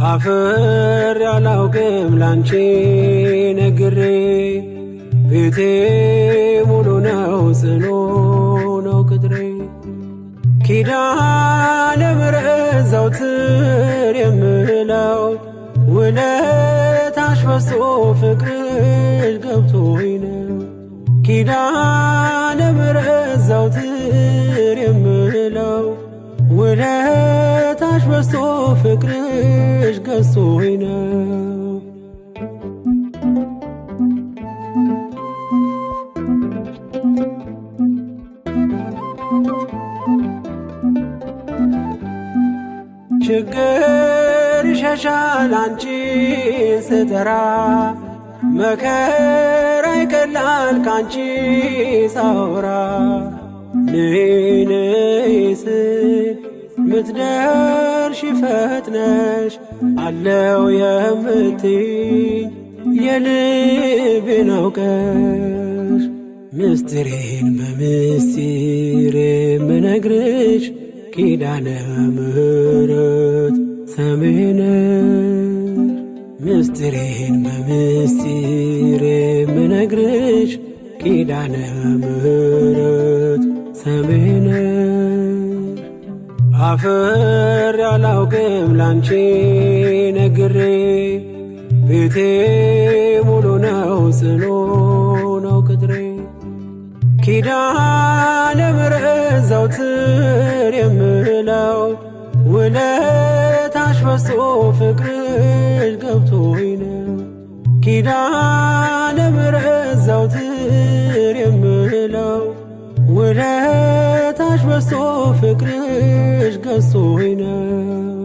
አፍሬ አላውቅም ላንቺ ነግሬ፣ ቤቴ ሙሉ ነው ጽኑ ነው ቅጥሬ። ኪዳነ ምሕረት ዘውትር የምለው ውለታሽ በዝቶ ፍቅርሽ ገብቶኝ ነው። ኪዳነ ምሕረት ዘውትር የምለው ውለታሽ በዝቶ ፍቅርሽ ገዝቶኝ ነው። ችግር ይሸሻል አንቺን ስጠራ፣ መከራ ይቀላል ካንቺ ሳወራ። ነይ ነይ ስል ምትደርሺ ፈጥነሽ፣ አለው የምትይኝ የልቤን አውቀሽ። ምስጢሬን በምስጢር የምነግርሽ ኪዳነ ምሕረት ሰሜነሽ። ምስጢሬን በምስጢር የምነግርሽ ኪዳነ ምሕረት ሰሜነሽ። አፍሬ አላውቅም ላንቺ ነግሬ፣ ቤቴ ሙሉ ነው ጽኑ ነው ቅጥሬ። ኪዳነ ምሕረት ዘውትር የምለው ውለታሽ በዝቶ ፍቅርሽ ገብቶኝ ነው። ኪዳነ ምሕረት ዘውትር የምለው ውለታሽ በዝቶ ፍቅርሽ ገዝቶኝ ነው።